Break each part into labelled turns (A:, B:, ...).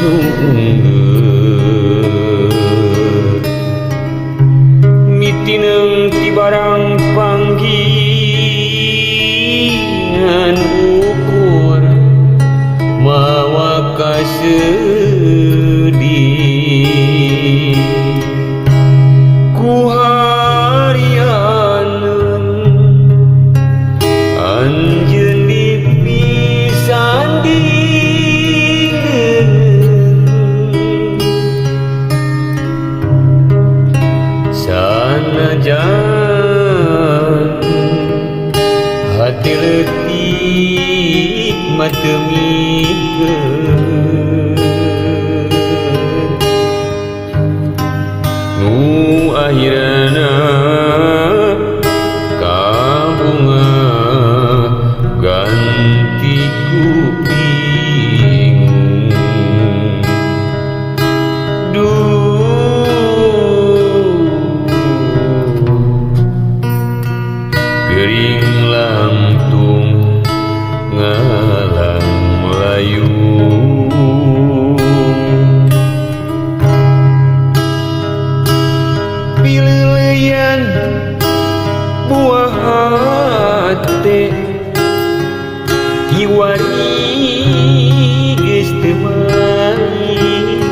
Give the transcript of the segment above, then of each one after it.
A: Nunggeut mitineung ti barang panggihan ukur mawa kasedih ku harianeun anjeun dipisandingeun sanajan hati leutik mah teu mikeun nu akhirna kabunga ganti ku bingung. Duh gering langtung ngalang layung pileuleyan buah hate kiwari geus teu malire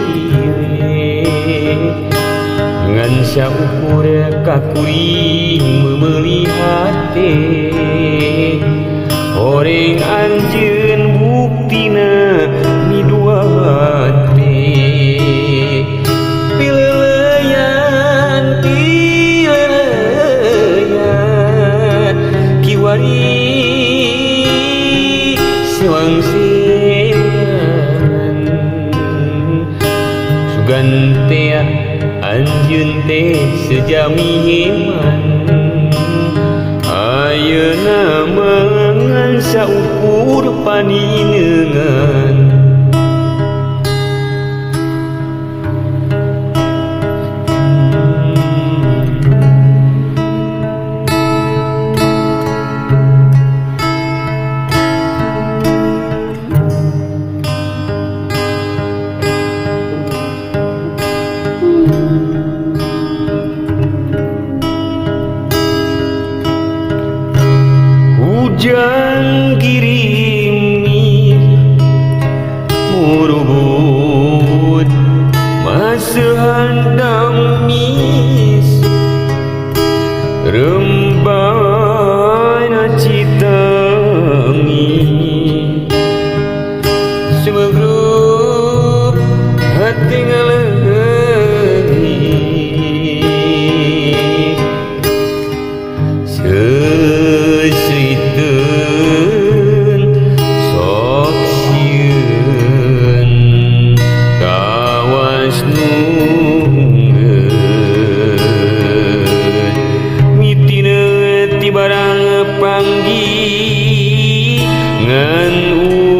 A: ngan saukur kakuring memeuli hate horeng anjeun buktina midua hate pileuleyan pileuleyan kiwari sewang-sewangan sugan tea anjeun teh sejami heman ayeuna mah ngan saukur panineungan. Hujan girimis murubut maseuhan damis rembana citangi sumegrup hati ngaleungit seuseuiteun sok sieun kawas nunggeun mitineun ti barang panggih ngan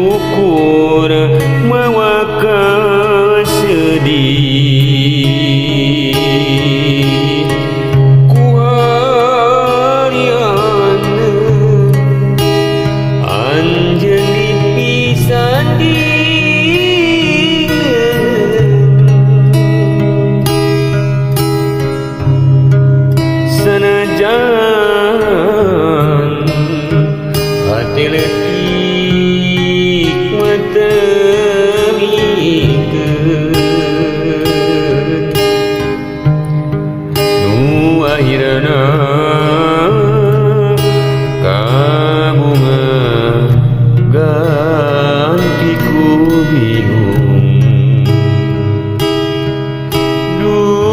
A: ukur mawa kasedih ku harianeun anjeun dipisandingeun sanajan hati leutik mah teu mikeun nu akhirna kabunga ganti ku bingung. Duh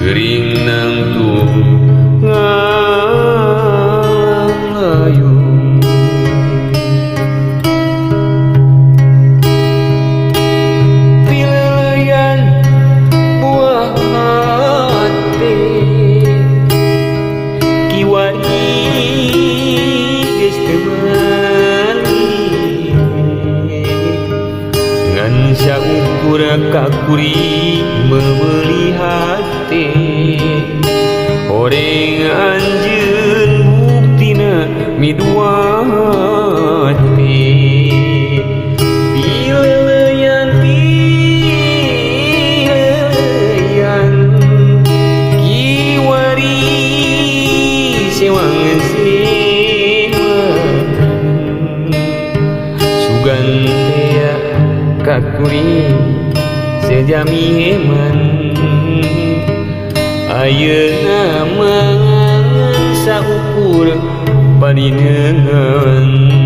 A: gering nangtung ngalang layung pileuleyan buah hate kiwari geus teu malire ngan saukur kakuring memeuli hate horeng anjeun buktina midua. ka kuring sejami heman. Ayeuna mah saukur panineungan.